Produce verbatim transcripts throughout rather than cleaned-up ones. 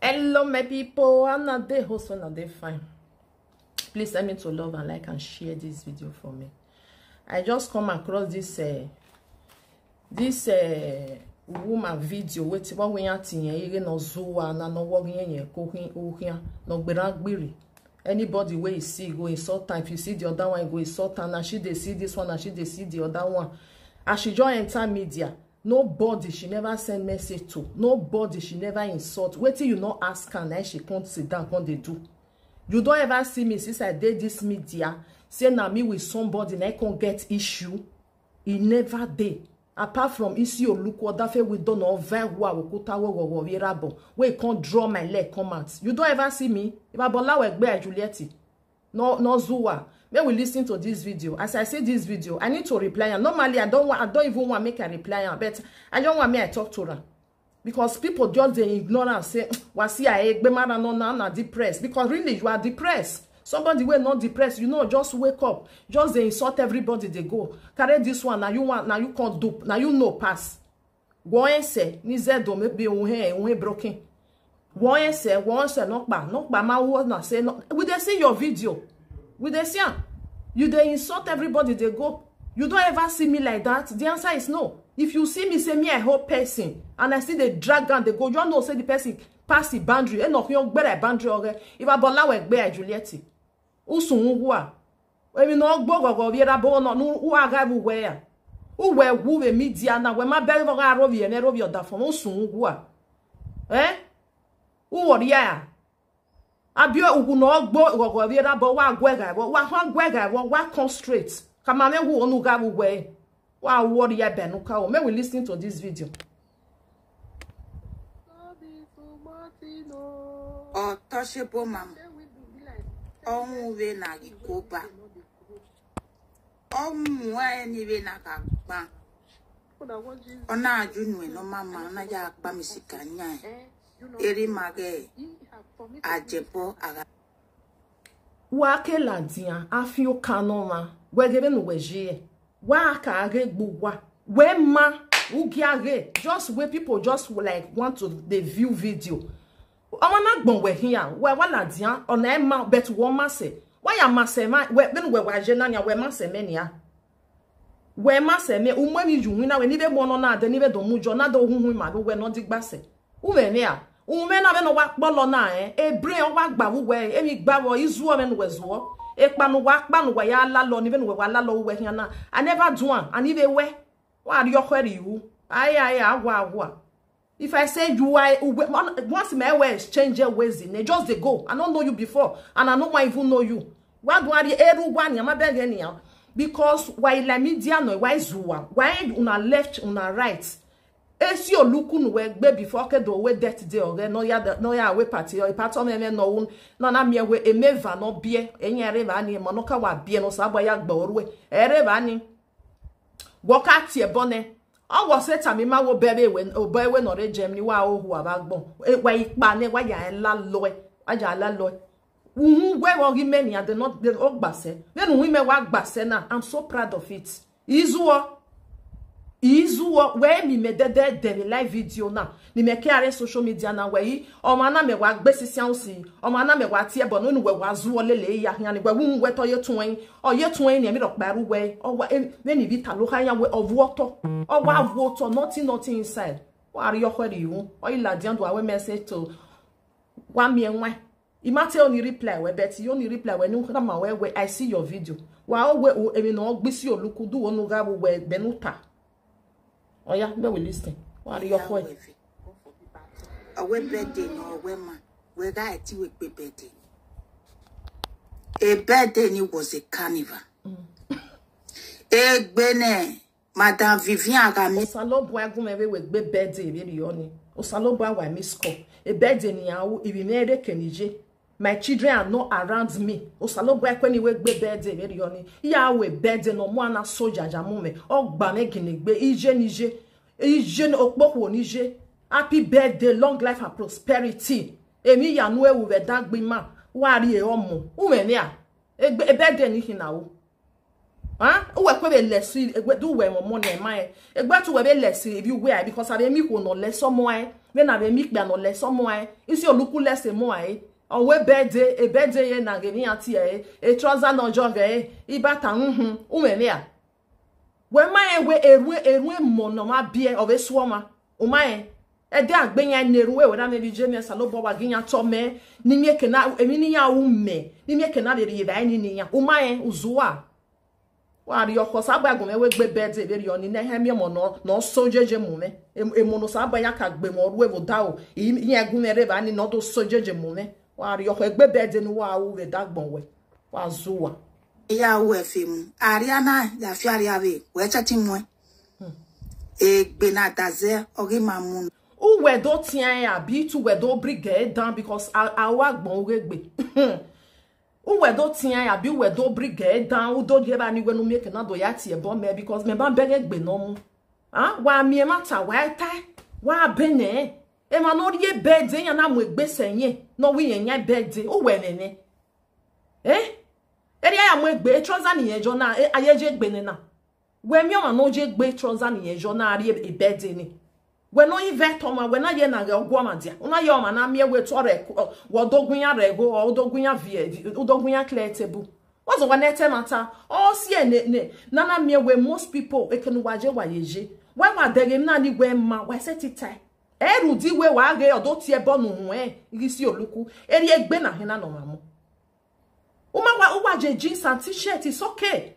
Hello, my people. How una dey? Hope una dey fine. Please help me to love and like and share this video for me. I just come across this, uh, this, uh, woman video. Wait, what we are seeing? You know, Zua, na no what we are ko hin, o hin, no gbera gbiri. Anybody wey you see, go insult am. If you see the other one, go insult am. Na she dey see this one, na she dey see the other one. As she just enter media, nobody she never send message to. Nobody she never insult. Wetin you no ask am, na she come sit down, come dey do. You don't ever see me since I dey this media, say na me with somebody, na I come get issue. E never dey. Apart from Isi Oluku, Odafe Wido, no, Vehua, Okuta, Wowowo, Vierabo, wey come draw my leg come out. You don't ever see me. If I bola we gbe Juliet. No, no Zua. May we listen to this video. As I see this video, I need to reply am. Normally, I don't want, I don't even want make I reply am, but I don't want me I talk to her. Because people just dey ignore am, say, "Wasi a egbe mara no na, na depressed." Because really, you are depressed. Somebody wey not depressed, you know, just wake up. Just dey insult everybody, dey go. Carry this one, now you want, now you can't dupe, now you know pass. One say, ni zedo maybe uhe, uhe broken. One say, one say, no kpa, no kpa, ma wo na say, no. We dey see your video. We dey see am. You dey insult everybody, dey go. You don't ever see me like that. The answer is no. If you see me, say me, I hold person, and I see the drag and they go, you know, say the person pass the boundary. E no, you better boundary, okay? If I bola we gbe Juliet. Usun ugua. Emi no gbo gogo Vierabo no, nu u agha vbe uwẹ ya. Uwẹ wu vbe media na, wẹ ma bẹghe vbe ọ gha rovbiẹ mwẹ, rovbiẹ ọdafọn, usun ugua. Eh? U wọ rhia ya. Abi uwu no gbo gogo Vierabo, wa guẹ gha vbọ, wa họn guẹ gha vbọ, wa come straight. Kama mwẹ wu onu gha vbe uwẹ. Wa worry ya bẹn uka o. May we listen to this video. Ọtọsheboma, ọ wu vbe na ghi koba. Ọ wu ẹre ni vbe na gha gban. Ọ na ju nuẹn ne ọ ma ma, ọ na ya kpa mi sika yan. Erriọ ima ghẹ ajebọ agha. Wa ke ladian, a fian okan ne ọmwa, wẹ ghe vbene uwẹ ye. Wa ka ghe gbe uwa. Wẹ ma, u gia ghe. Just where people just like want to dey view video. Ọmwa na gbọn wẹ khian, wẹ wa ladian, ọ na ma, but wẹ ma sẹ. Wa ya ma sẹ ma, wẹ, vbene uwẹ wa ye na nian, wẹ ma sẹ mẹ nian. Wẹ ma sẹ mẹ, u mu emwi ye uwinna, wẹ ni vbe mu ọnọ na dẹ, ni vbe do mu yọ, na do huhun ima vbe uwẹ ne ọ digba sẹ. U mwẹ mwẹ a? U mwẹ na vbene ọ wa kpọlọ na, eh? E brain ọ wa gba vbe uwẹ, emwi gba vbọ, izuọ mwẹ ne uwẹ zuọ. Ekpa ne uwa kpa ne uwa ya lalọ, ni vbene uwẹ wa lalọ uwẹ khian na. I never do am, and I vbe wẹ, wa rhie ọkhọe rhie iru. Aye, aye, awa, awa. If I say you are, uwe-, once my way exchange ways in, just dey go. I don't know you before, and I no wan even know you. Wa do are eru wa ni, ama bẹghe nian. Because why la media no, why Zua? Why una left, una right? Esi oluku nu wẹ gbe before ke do we death day ọghẹ, no ya, no ya we party, or party ọmọ ẹmwẹ nọ wu, na na miẹn wẹ emeva nọ biẹ, ẹyan rre evba ni, emọ nọ ka wa biẹ, ne Osanobua ya gbe ọrue, ẹ rre evba ni. Wọ ka tie ẹbọ nẹ, ọ wọ sẹ tama ima wẹ obọ ẹvbo wẹ, obọ ẹvbo ne ọ rre Germany, wa ho hu avbe agbọn, e, wa ikpa nẹ, wa ya lalọe, wa ya lalọe. Uhunmwu wẹ vbe ọ ghi mẹ nian, de nọ, de ọ gba sẹ. Vbene uhunmwu mẹ wa gba sẹ na, I'm so proud of it. Izuọ, izuọ, wẹ mi mẹ dẹdẹ dẹ vbe live video na, ne imẹ ke a rre social media na, wẹ i, ọmwa na mẹ wa gbe sisian usi, ọmwa na mẹ wa tie ẹbọ, ne uwẹ wa zuọ lele ya khian, ni wẹ wu wẹ tọ ye tuẹn, ọ ye tuẹn ni, emwi rhọkpa ru wẹ, ọ wa, e, vbene ivbi ta lo kha yan wẹ, ọ vuọ otọ, ọ wa vuọ otọ, nothing, nothing inside. Wa rhie ọkhọe rhie iru, ọ i ladian do a wẹ message to, wa miẹn waẹn. I ma te only reply wẹ, but you only reply wẹ ne u khama wẹ, wẹ, I see your video. Wa o wẹ, o, emwi ne ọ gbe Isi oluku, du wo ne u gha vbe uwẹ, bẹn ne u ta. Oya, may we listen. Wa rhie ọkhọe. Ọ wẹ birthday ne ọ wẹ ma, wẹ gha ẹti wẹ gbe birthday. A birthday ni was a carnival. Egbe nẹ, Madam Vivian gha mi. Osanobua gu mwẹ vbe wẹ gbe birthday vberriọ ni. Osanobua wa miss call. A birthday ne iran ru, ivbi mwẹ rre eke ni ye. My children are not around me. Osanobua ẹkue ni wẹ gbe birthday vberriọ ni. Iran ru a birthday ne ọ mu ana so yaja mu mwẹ. Ọ gba mwẹ ginegbe, iye ni ye. Iye ni okpokhuo ni ye. Happy birthday, long life and prosperity. Emwi ya nu ewu vbe ẹdẹ agbọn ima. Wa rhie ọmọ. U mwẹ mwẹ a? Egbe, a birthday ni khin na ru. Uwẹ kue vbe lẹse egbe, do uwẹ mwẹ ọmọ ne ma rẹn. Egbe te uwẹ vbe lẹse ivbi uwẹ ae, because avbe emi ikhuo ne ọ lẹse ọmọ ae, vbene avbe emi ikpia ne ọ lẹse ọmọ ae, isi oluku lẹse emọ ae. Ọ wẹ birthday, e birthday ye na ghe emwi iran tie ẹre, e trouser ne ọ jọ ghẹ ẹre, ibata uhunmwu, u mwẹ emwi ra? Wẹ ma rẹn wẹ erhuẹn, erhuẹn emọ ne ọmwa biẹ, ọ vbe su ọmwa, u ma rẹn? Ẹdẹ a gbe iran ne erhuẹn, wẹ na mwẹ vbe iye mwẹ, Osanobua wa gie iran tọ mẹ, ne I miẹn eke na, emwi ne iran ru mẹ, ne I miẹn eke na vbe rhie evbare ni ne iran, u ma rẹn, u zua. Wa rhie ọkhọ, Osanobua gu mwẹ wẹ egbe birthday vberriọ ni, ne ẹhẹn miẹn ọmọ ne ọ, ne ọ sẹ ojeje mu mwẹ. Em-, emu ne Osanobua ya ka gbe mwẹ ọrhuẹ vbe odaro, i, iran gu mwẹ rre evbare ni, ne ọ do sẹ ojeje mu mwẹ. Wa rhie ọkhọ, egbe birthday ne uwa ru vbe dagbọn wẹ, wa zua. Ya ru ẹfe mu, Ariana ya fi Aria vbe, wẹ church muẹn. Egbe na da zẹ, ọ ghi ma mu. Uwẹ do tian ẹre, abi te uwẹ do bring ẹre down, because a, a ru agbọn ughegbe. Uwẹ do tian ẹre, abi uwẹ do bring ẹre down, u do rhie evba ni wẹ ne u miẹn eke na do ya tie ẹbọ mẹ, because mẹ ma bẹghe egbe ne ọ mu. A, wa miẹn ẹmwata, wa tae, wa bẹnẹ. Emwa ne ọ rhie birthday, iran na mu egbe sẹ ẹyẹn, ne ọ wẹ irẹn yan birthday, uwẹ mwẹ mwẹ. Eh? Erriọ a ya mu egbe, trouser ne irẹn yọ na, eh, a ye ye egbe nẹ na. Wẹ miẹn ọmwa ne ọ ye egbe trouser ne irẹn yọ na rrie birthday ni. Wẹ ne ọ i vẹ tọ ọmwa, wẹ na ye na ghẹ ọguọmwa dia. U na ye ọmwa na miẹn wẹ te ọ rẹ, ọ, wẹ ọ do gu iran rre ẹgho, ọ do gu iran viẹ, u do gu iran clear table. What's the one that matter? Ọ si ẹre ne, ne, na na miẹn wẹ most people, eke ne uwa ye, wa ye ye. Why wa dẹghe emwi na ni wẹ ma, wa sẹtin tae? Ẹ rhunmwuda wẹ wa ghe ọ do tie ẹbọ ne uhunmwu ẹn, ghi si oluku. Erriọ egbe na khin na ne ọmwa mu. U ma wa, u wa je jeans and t-shirt, it's okay.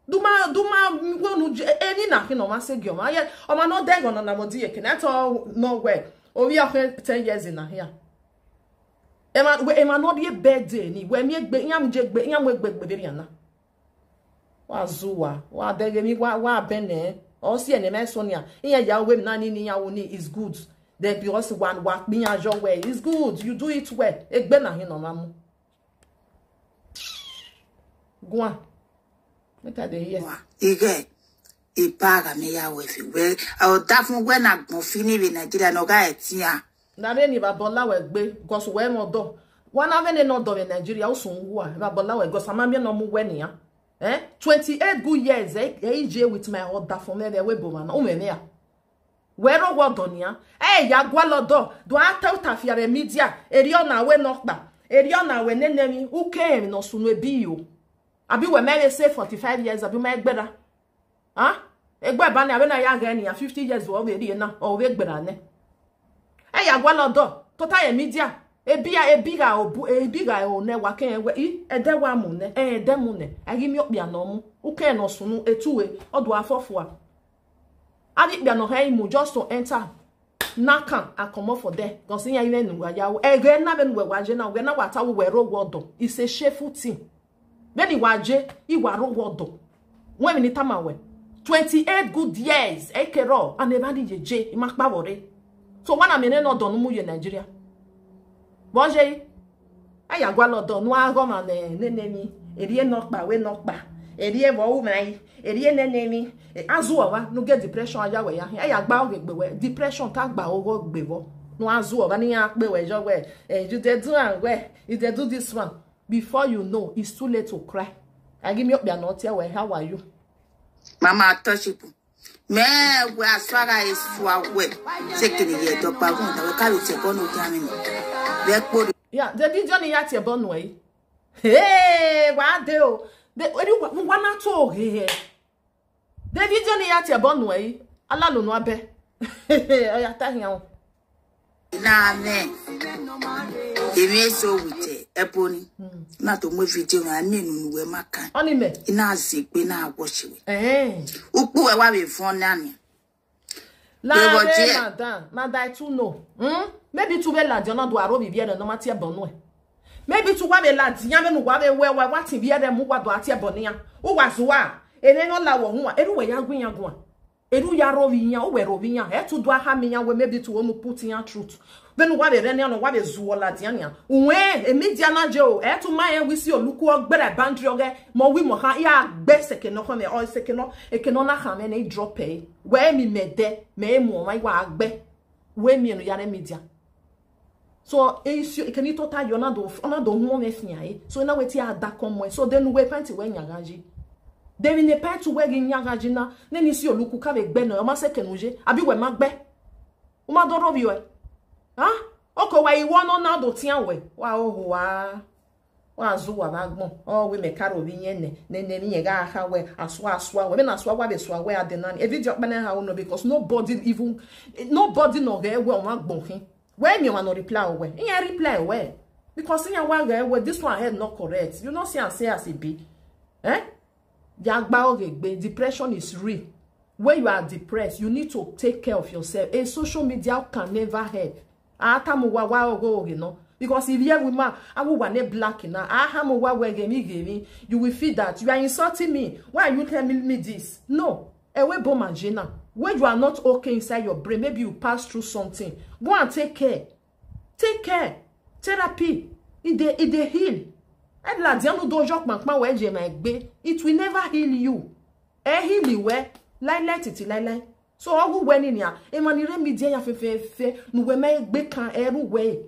Do ma, do ma wẹ unu je, emwi na khin ne ọmwa sẹ gie ọmwa. Aye, ọmwa ne ọ dẹ ẹghẹ ọnana vbe ọ di eke na, te ọ nọ wẹ, ovbi ọkhan ten years na hia. Emwa, wẹ, emwa ne ọ rhie birthday ni, wẹ miẹn egbe, iran mu je egbe, iran mu egbe gbe vberriọ na. Wa zua, wa dẹghe emwi, wa, wa bẹnẹ. Ọ si ẹre ne emwa eso nian, iran ya wẹ emwi na ni, ne iran ru ni, is good. Then because wa, wa kpe iran yọ wẹ, it's good, you do it well. Egbe na khin ne ọmwa mu. Guan. Make I dey hear. Wa, ighe, ipa gha mẹ ya wẹ fi wẹ, ọ da fun wẹ na gbọn fi ni vbe Nigeria, ne ọ gha ẹtin a. Na rre ni vbe abọ la wẹ gbe, because wẹ mwẹ ọdọ. Wa na vbe nene ọdọ vbe Nigeria, usun uwa, vbe abọ la wẹ, because a ma miẹn ne ọ mu wẹ nian. Eh? Twenty-eight good years, eh, eh, I ye with my ọdafẹn mwẹ vbe ẹvbo ebo mwa na, u mwẹ mwẹ ra? Wẹ rre owa ọdọ nian. Ẹ ya gualọ ọdọ, do a ta ota fia vbe media, erriọ na wẹ nọkpa, erriọ na wẹ nene emwi, u ke emwi ne ọ sunu ebi yo. Abi wẹ mẹ vbe sẹ forty-five years, abi u ma gberra? Ah? Egbe eba ni, avbe na ya ghẹ nian, fifty years ọ vbe rrie na, ọ vbe gberra nẹ. Ẹ ya gualọ ọdọ, tota ye media, ebi a, ebi gha obu, ebi gha ro nẹ, wa kẹrẹn wẹ, i, ẹdẹ wa mu nẹ, ẹ, ẹdẹ mu nẹ, a ghi miẹn okpia ne ọ mu, u kẹrẹn ne ọ sunu, etu ẹre, ọ do a fọfua. Avbe ikpia ne ọ hẹ mu, just to enter, na kan, a comot for there, because iran i mwẹ ne uwa ya ru. Ẹghẹ na vbene uwẹ wa ye na, uwẹ na wa ta wẹ uwẹ rre owa ọdọ, it's a shameful thing. Vbene I wa ye, I wa rre owa ọdọ. Wẹ emwi ne I tama wẹ, twenty-eight good years, ẹ i ke rrọọ, and evba ni ye je, I ma kpa vbọ rre. So, wa na miẹn nene ọdọ ne u mu ye Nigeria. Vbọ ye, a ya gualọ ọdọ ne a ghọmwa nẹ, nene emwi, erriọ nọkpa, wẹ nọkpa, erriọ vbọ u mwẹ i, erriọ nene emwi, e, a zuọ ọmwa, ne u gie depression a ya wẹ ya khian, a ya gba oghe gbe wẹ, depression ta gba oghọ gbe vbọ, ne a zuọ ọmwa, ne iran kpe wẹ yọ wẹ, eh, you dey do am well, you dey do this one. Before you know, it's too late to cry. A ghi miẹn okpia ne ọ tie wẹ, how are you? Mama Toshipu. Mẹ wẹ asua gha sua wẹ. Sekene ye dọkpa gun da wẹ ka vbe tie ẹbọ ne ogiamwẹ nọ. Vbe kpori. Ya, the video ni ya tie ẹbọ nuẹ. Hey, wa de o. De, eri wa, wa na to ghe. The video ni ya tie ẹbọ nuẹ. Ala lo nu abẹ. Ọ ya ta hian o. Na mẹ. Emwi eso with ẹbọ ni. Na to mu video na ni nunu wẹ ma kan. Ọni mẹ. I na zegbe na watch wẹ. Eh. Ukpu wẹ wa vbe vọn na ni. La Evo re die. Madam, madam, I too know. Hmm? Maybe te u vbe ladian na do aro vbe ivbi ẹre ne ọ ma tie ẹbọ nuẹ. Maybe te uwa vbe ladian vbene uwa vbe wẹ wa, wa tin ivbi ẹre mu wa do a tie ẹbọ nian. Uwa zua, emwi ne ọ la wẹ uhunmwu, erha uwẹ ya gu iran guan. Erha u ya rre ovbi iran, uwẹ rre ovbi iran. Ẹ te u do a khama iran wẹ maybe te u wẹ ne u put iran truth. Vbene uwa vbe rre nian, ne uwa vbe zuọ ladian nian. Uwẹ, e media na je o, ẹ te u ma rẹn wẹ isi oluku ọ gberra boundary ọghẹ, mẹ ọ wi mẹ ọ khan, I a gbe sẹ eke ne ọ khọn mwẹ, ọ sẹ eke ne ọ, eke ne ọ na khọn mwẹ ne I drop ẹre. Wẹ emwi mẹ dẹ, mẹ i mu ọmwa, I wa gbe. Wẹ miẹn ne u ya rre media. So, e isi, eke ne I tota ye, ọ na do, ọ na do huọn mwẹ fian ẹre. So, I na wẹ te I a dakọn mu ẹn. So, de ne uwẹ point wẹ yan gha ye. De emwi ne pa ẹtu wẹ ghi yan gha yi na, nene isi oluku ka vbe gbe nẹ, ọ ma sẹ eke ne u ye, abi wẹ ma gbe? U ma do rhovbiẹ ọe? Ha? Oko wa i wọ nọ na do tian wẹ. Wa oho a. Wa zu wa vbe agbọn. Ọ wẹ mẹ ka ro vbe iyẹn nẹ, nene emwi iyẹn gha kha wẹ, asua, asua wẹ. Vbene asua wa vbe sua wẹ a de na ni. E video ọkpa na ha uno because nobody even, nobody nọ ghẹ wẹ ọmwa agbọn khin. Wẹ miẹn ọmwa nọ reply wẹ. Iran reply wẹ. Because iran wa ghẹ wẹ, this one head not correct. You know, see and say as e be. Eh? Ya gba oghe gbe, depression is real. When you are depressed, you need to take care of yourself. A social media can never help. A tama uwa wa oghe oghe nọ. Because if you ever ma, I will want a black na. A tama uwa we ghe mi, ghe mi. You will feel that you are insulting me. Why are you telling me this? No. Ewe bo ma je na. When you are not okay inside your brain, maybe you pass through something. Go and take care. Take care. Therapy. E dey, e dey heal. E ladian nu do yọ kpankpan wẹ ye ma egbe. It will never heal you. E heal wẹ. Lailai titi lailai. So, ọ gu wẹ ni nia. Emwa ni rre media ya fẹfẹfẹ. Nu wẹ ma egbe kan, ẹ ru wẹ.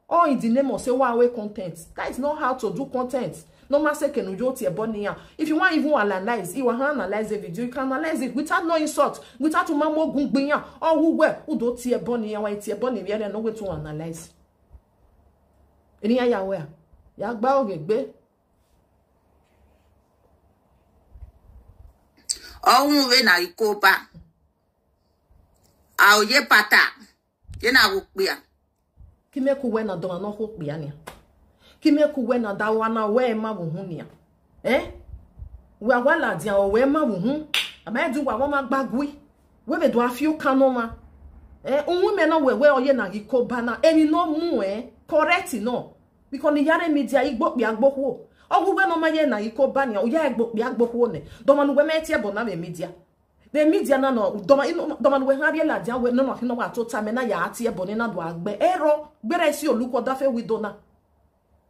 All in the name of say wa we content. That is not how to do content. No ma sẹ eke ne u yo tie ẹbọ ne iran. If you want even analyze, you want analyze the video, you can analyze it without no insult, without uma mu ogun gbe iran. Ọ wu wẹ, u do tie ẹbọ ne iran, wa tie ẹbọ ne ivbi ẹre ne u wẹ to analyze. Eni iran ya wẹ a, ya gba oghe gbe. Ọ wu vbe na ikoba. A o ye pata. Ye na wu kpia. Ki mẹ ku wẹ na dọmwa ne ọ kho kpia nian. Ki mẹ ku wẹ na da wa na wẹ ma vbe uhun nian. Eh? Wẹ a wa ladian ọ wẹ ma vbe uhun. A ma di wa vbe ọmwa gba gui. Wẹ vbe do a fi okan ne ọmwa. Eh, uhun mẹ na wẹ wẹ ọ ye na ghi ko ba na. Emwi ne ọ mu ẹ, correct nọ. Because ne I ya rre media, I gbe okpia gbe okhuo. Ọ wu wẹ ne ọ ma ye na ghi ko ba nian, u ya gbe okpia gbe okhuo nẹ. Dọmwa ne uwẹ ma tie ẹbọ na vbe media. Vbe media na nọ, dọmwa, dọmwa ne uwẹ gha rhie ladian wẹ, nọ, nọ, nọ wa tota mẹ na ya tie ẹbọ ne na do a gbe. Erọ, gberra isi oluku ọdafe wido na.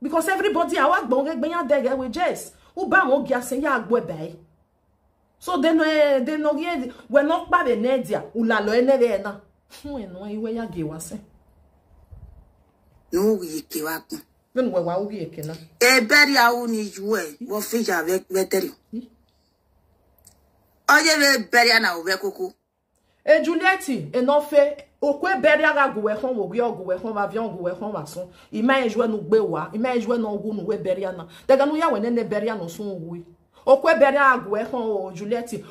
Because everybody, a wa gbọn ghe egbe iran dẹghe wẹ, yes, u ba mwẹ ogia sẹ ya gbe ẹe ba ẹre. So, de nọ, de nọ ghi, wẹ ne ọ kpa vbe ne dia, u lalọ ẹnẹ vbe na. Huẹn nọ, I wẹ ya gie wa sẹ. Ne u ghi ke vbe agbọn. Vbene uwẹ wa u ghi ke na. Ebẹrriẹ ru ni yu ẹ, vbe ọ fi ya vbe, vbe ẹdẹrriọ. Ọ ye vbe ebẹrriẹ na, u vbe koko. E Juliet, enọ fe, okue ebẹrriẹ gha gu wẹ khọn vbe owiẹ, ọ gu wẹ khọn vbe aviọn, ọ gu wẹ khọn vbe asọn. I ma rẹn yu ẹ ne u gbe wa, I ma rẹn yu ẹ ne ọ wu ne uwu ebẹrriẹ na. Dẹghẹ ne u ya wẹ nene ebẹrriẹ ne ọ sunu wu. Okue ebẹrriẹ gha gu wẹ khọn o, Juliet.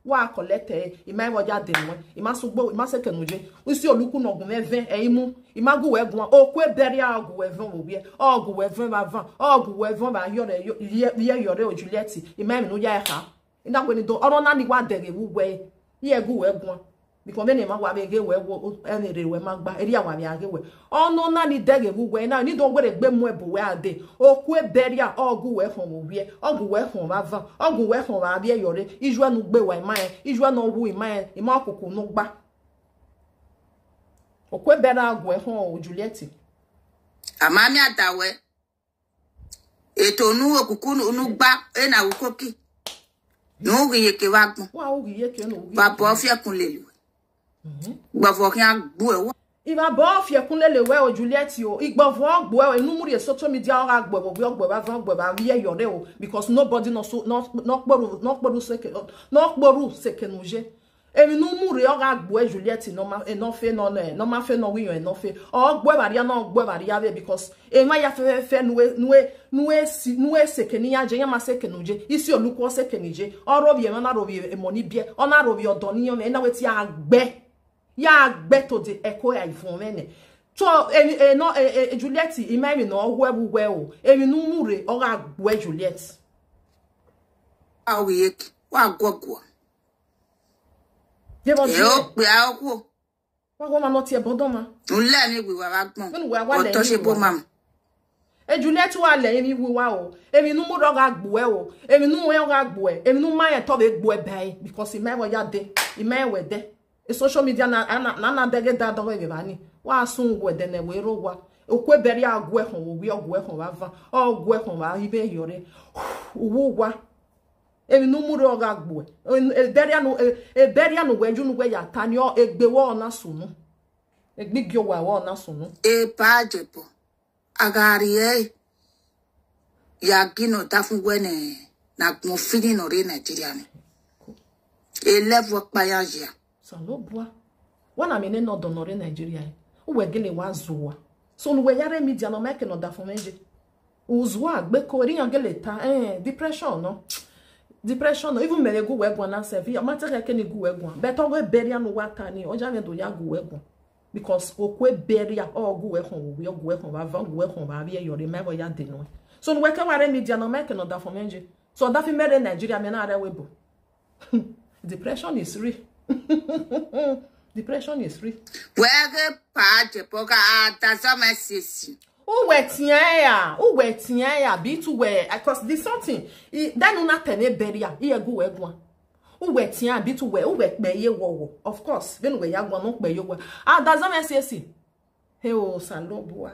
Wa collect ẹre, I ma rẹn vbe ọ ya de nuẹn, I ma sẹ ugbo, I ma sẹ eke ne u ye. Isi oluku ne ọ gu mwẹ vẹn, ẹ i mu, I ma gu wẹ guan. Okue ebẹrriẹ ọ gu wẹ vẹn vbe owiẹ, ọ gu wẹ vẹn vbe avan, ọ gu wẹ vẹn vbe ayọrẹ, yẹ, yẹ, yẹ yọrẹ o Juliet, I ma rẹn emwi ne u ya ẹre kha. I na wẹ ne I do, ọrọna ni wa dẹghe vbe uwẹ, I gu wẹ guan. Because vbene emwa wa vbe ghe wẹ wo, ẹmwẹ rre wẹ ma gba, erriọ wa vbe a ghe wẹ. Ọnọna ni dẹghe vbe uwẹ, na ni do were egbe mu ẹbu wẹ a de. Okue ebẹrriẹ, ọ gu wẹ khọn vbe owiẹ, ọ gu wẹ khọn vbe avan, ọ gu wẹ khọn vbe avbiẹ yọrre, ijuẹ ne u gbe wa I ma rẹn, ijuẹ ne ọ wu I ma rẹn, I ma okuku ne u gba. Okue ebẹrriẹ a gu ẹ khọn o Juliet. A ma miẹn ada wẹ. Eto unu okuku unu, unu gba, ena ukoki. Ne u ghi ye ke vbe agbọn. Wa u ghi ye ke ne u ghi ye ke. Baba ọ fi ẹkun lele uwẹ. Mhm. Gbọvọ khian gbu ẹ wa. Ivabọ ọ fi ẹkun lele wẹ o Juliet o. Igbọvọ ọ gbu ẹ, enu mu rhie social media ọ gha gbu ẹ vbe owiẹ, ọ gbu ẹ vbe avan, ọ gbu ẹ vbe avbiẹ yọrre o. Because nobody nọ so, nọ, nọ kporu, nọ kporu seke, nọ kporu seke ne u ye. Emwi ne u mu rre ọ gha gbuẹ Juliet ne ọ ma, enọ fe nọ nẹ, ne ọ ma fe nọ wẹ iyọn enọ fe. Ọ gbuẹ vbe arria na, ọ gbuẹ vbe arria vbe, because emwa ya fẹfẹfẹ ne u, ne u, ne u si, ne u seke ne iran ye, iran ma seke ne u ye. Isi oluku ọ seke ne ye. Ọ rhovbiẹ emwa na rhovbiẹ emọ ni biẹ. Ọ na rhovbiẹ ọdọ ne iran mwẹ, na wẹ te ya gbe. Ya gbe to de ẹko ya ivun mwẹ nẹ. So, e, e, no, e, e, Juliet, I ma emwi ne ọ wẹ vbe uwẹ o. Emwi ne u mu rre, ọ gha gbuẹ Juliet. A o ghi ye ke, wa guọguọ. Deghẹ ọ e die. O kpia okhuo. Wa gha ọmwa ne ọ tie ẹbọ dọmwa. U lẹ emwi wiwa vbe agbọn. Vbene uwa wa lẹ emwi wiwa. Ọtọ se bo ma mu. E Juliet wa lẹ emwi wiwa o. Emwi ne u mu rre ọ gha gbuẹ o. Emwi ne u mu rre ọ gha gbuẹ. Emwi ne u ma rẹn tọ vbe gbuẹ ba ẹre. Because I ma rẹn wẹ ya de. I ma rẹn wẹ dẹ. E social media na, na, na, na dẹghe da dọghe vbe evba ni. Wa sun wẹ dẹ ne ẹvbo ero wa. Okue ebẹrriẹ a guẹ khọn vbe owiẹ, ọ guẹ khọn vbe avan. Ọ guẹ khọn vbe ivbiẹ yọrre. Uwu wa. Emwi ne u mu rre ọ gha gbuẹ. Ebẹrriẹ ne, e, ebẹrriẹ ne uwẹ yu ne uwẹ ya ta ni, ọ, egbe wẹ ọ na sunu. Egbe igie owa wẹ ọ na sunu. Epa jẹbọ, a gha rhie ẹre, ya gi ne ọdafẹn wẹ nẹ, ne agbọn feeling ne ọ rre Nigeria ni. E level ọkpa ya ya. Osanobua. Wa na miẹn nene ọdọ ne ọ rre Nigeria, uwẹ gele wa zua. So ne uwẹ ya rre media ne ọ ma ke ne ọ da fun mwẹ ye. Uzua gbe ko, eri iran gele ta, eh, depression nọ. Depression nọ, even mẹ vbe gu uwẹ guan na sef, ọ ma te khẹke ne I gu uwẹ guan. But ọ wẹ burial ne uwa ta ni, ọ ya mwẹ do ya gu uwẹ guan. Because okue burial, ọ gu uwẹ khọn vbe owiẹ, ọ gu uwẹ khọn vbe avan, ọ gu uwẹ khọn vbe avbiẹ, yọ rre ma ẹvbo ya de nuẹn. So ne uwẹ ke wa rre media ne ọ ma ke ne ọ da fun mwẹ ye. So ọdafẹn mẹ rre Nigeria, mẹ na rre ẹvbo ebo. Depression is real. Depression is real. Wẹ ghe pa je po ga, a da zọ mẹ sisi. Uwẹ tian ya, uwẹ tian ya, be it uwẹ, because there's something, i, then una tẹ ne burial, I gu uwẹ guan. Uwẹ tian, be it uwẹ, uwẹ kpẹ ye wọwọ. Of course, vbene uwẹ ya guan, ne ọ kpẹ ye uwẹ. A da zọ mẹ sisi. He o, Osanobua.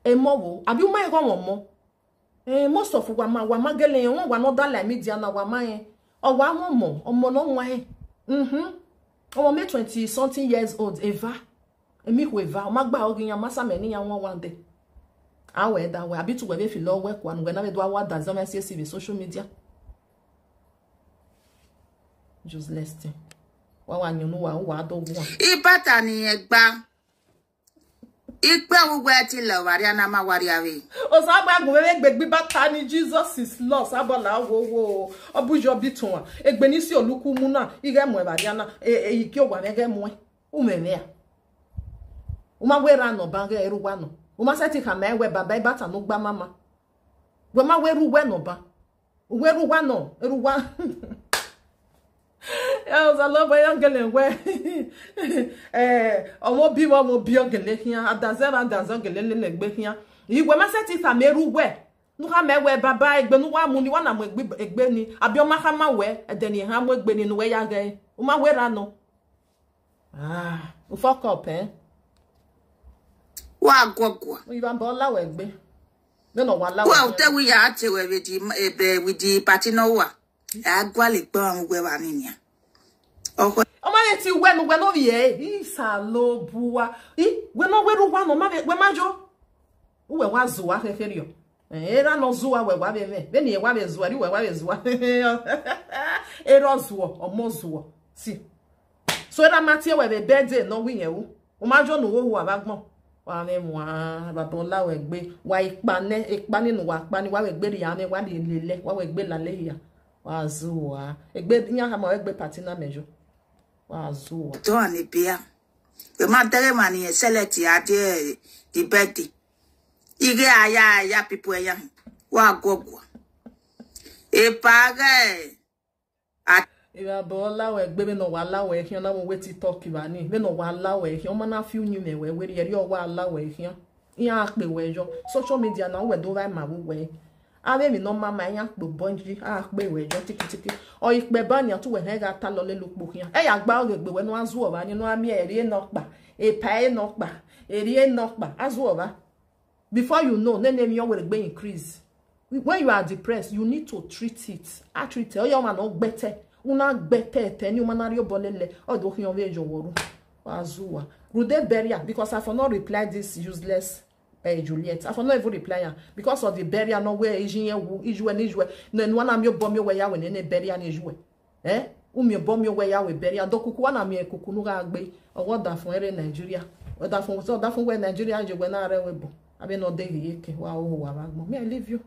Emọ wo, abi u ma i ghọmwa ọmọ? Eh, most of wa ma, wa ma gele rẹn, wa ne ọ da la media na, wa ma rẹn. Ọ wa mwẹ ọmọ, ọmọ ne ọ wan rẹn. Mhm. Ọmọ mẹ twenty something years old, eva. Emwi ikhuo eva, ọ ma gba ọghe iran, ma sa mẹ ne iran wan one day. A wẹ da wẹ, abi te uwẹ vbe filo wẹ kua, ne uwẹ na vbe do a wa da zọ mẹ sisi vbe social media. Useless thing. Wa wa yan unu wa, uwa do guan. Ibata ni ẹgba. Ikpe uwẹ ti lẹ vbe arria na ma wa rria vbe. Osanobua gu mwẹ vbe egbe gbe ibata ni, Jesus is Lord, Osanobua la wo wo. Ọ bu yọ bi tuan. Egbe ni si oluku mu na, I ghẹ muẹn vbe arria na, e, e, I gie owa mwẹ ghẹ muẹn. U mwẹ mwẹ a? U ma wẹ erha ne ọ ban ghẹ erha uwa nọ. U ma sẹtin khama ẹn wẹ baba ibata ne u gba mama. Wẹ ma wẹ erha uwẹ ne ọ ban. Uwẹ erha uwa nọ, erha uwa. Ya Osanobua ya gele wẹ. Eh, ọmọ obi mwẹ, ọmọ obi ọ gele khian, a da zẹ mwẹ, a da zẹ ọ gele lele egbe khian. Iwẹ ma sẹtin khama erha uwẹ. Ne u khama ẹn wẹ baba egbe ne uwa mu ni, wa na mu egbe, egbe ni. Abi ọ ma khama wẹ, ẹdẹ ne irẹn khama egbe ni ne uwẹ ya ghẹ. U ma wẹ erha nọ. Ah, u fuck up, eh? Wa guọgua. Ivba bọ la wẹ egbe. Vbene ọ wa la wẹ egbe. Wẹ te wẹ ya te wẹ vbe di, ebe, vbe di party ne ọ wa. A gualọ egbe ọmwa uwẹ vba ni nian. Ọkhọ. Ọ ma vbe te wẹ ne uwẹ ne ovbi ẹre, Osanobua. I, wẹ ne ọ wẹ erha uwa nọ, ọ ma vbe, wẹ ma yo. Uwẹ wa zua khekherriọ. Eh, erha ne ọ zua wẹ wa vbe mwẹ. Vbene irẹn wa vbe zua, erha uwẹ wa vbe zua. Erha ọ zuọ, ọmọ ọ zuọ. Si. So erha ma tie wẹ vbe birthday ne ọ wẹ irẹn ru. U ma yo ne u ho uwa vbe agbọn. Wa mwẹ mua, baba ọ la wẹ egbe. Wa ikpa nẹ, ikpa ni ne uwa kpa ni, wa wẹ egbe rhie amwẹ, wa rhie lele, wa wẹ egbe lale hia. Wa zua. Egbe, iran khama wẹ egbe party na mẹ yo. Wa zua. Tọ ani bia. Wẹ ma dẹghe emwa ni select a die the birthday. Ighe aya, aya people ẹyan. Wa guọgua. Epa ghẹ. A- Ivba bọ la wẹ egbe, vbene ọ wa la wẹ khian, na mu wẹ TikTok vba ni. Vbene ọ wa la wẹ khian, ọ ma na fi uyinmwẹ wẹ, wẹ rhie, ọ wa la wẹ khian. Iran kpe wẹ yọ. Social media na, uwẹ do vba ima vbe uwẹ. Avbe emwi ne ọ ma ma iran kpe obọ yi, a kpe wẹ yọ tikitiki. Ọ ikpe ba nian, te uwẹ hẹn gha ta lọ lele ukpo khian. Ẹ ya gba ọghe egbe wẹ ne a zuọ vba ni, ne a miẹn erha nọkpa, epa ẹre nọkpa, erha nọkpa, a zuọ vba. Before you know, nene emwi ọ wẹ egbe increase. When you are depressed, you need to treat it. A treat it. Ọ ya ọmwa ne ọ gbẹtẹ. U na gbẹtẹ ẹtẹ ni, u ma na rhie obọ lele, ọ do khian vbe yọ wọ ru. Wa zua. Rhunmwuda burial, because I for not reply this useless, eh, Juliet. I for not even reply am because of the burial, no wẹ iye iran wu, iye uwẹ ne iye uwẹ. Ne, ne u na miẹn obọ miẹn uwẹ ya wẹ nene burial ne iye uwẹ. Eh? U miẹn obọ miẹn uwẹ ya wẹ burial. Do kuku, wa na miẹn kuku ne u gha gbe. Ọ wẹ ọdafẹn rre Nigeria. Ọdafẹn, ọdafẹn wẹ Nigeria ye wẹ na rre ẹvbo ebo. Avbe ne ọ deghẹ iyeke, wa hoho wa vbe agbọn. Me, I leave you.